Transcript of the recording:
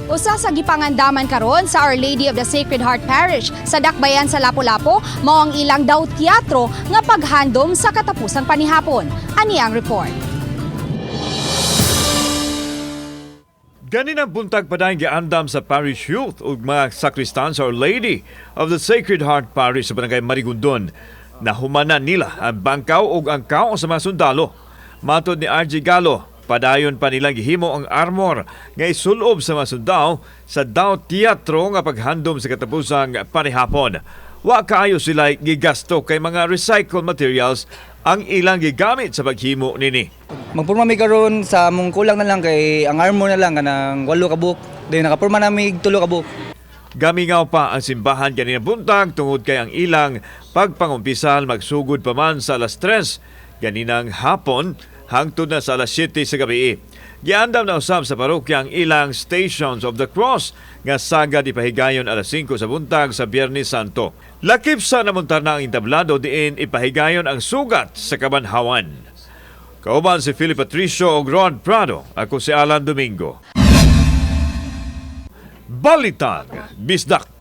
Usa sa gipangandaman karon sa Our Lady of the Sacred Heart Parish sa Dakbayan sa Lapu-Lapu mao ang ilang daw teatro nga paghandom sa katapusang panihapon. Ani ang report. Ganinang buntag padayon giandam sa Parish Youth ug mga sakristan sa Our Lady of the Sacred Heart Parish sa Barangay Marigondon. Nahumanan nila ang bangkaw ug ang kaong sa mga sundalo. Matod ni RG Galo, padayon pa nilang gihimo ang armor nga isulob sa mga sundao sa daw teatro nga paghandom sa katapusang panihapon. Wa kaayo sila gigasto kay mga recycled materials ang ilang gigamit sa paghimo nini. Magpurma mi karon sa among kulang na lang kay ang armor na lang kanang 8 ka buok. Dayon nakapurma na mig 3 ka buok. Gamingaw pa ang simbahan kanina buntag tungod kay ang ilang pagpangumpisal magsugod pa man sa alas 3 ganinang hapon hangtod na sa alas 7 sa gabi. Giandam na usab sa parokya ang ilang Stations of the Cross nga sagad ipahigayon alas 5 sa buntag sa Biyernes Santo. Lakip sa namuntar na ang entablado diin ipahigayon ang sugat sa kabanhawan. Kauban si Philip Patricio og Rod Prado. Ako si Alan Domingo. Balitang Bisdak.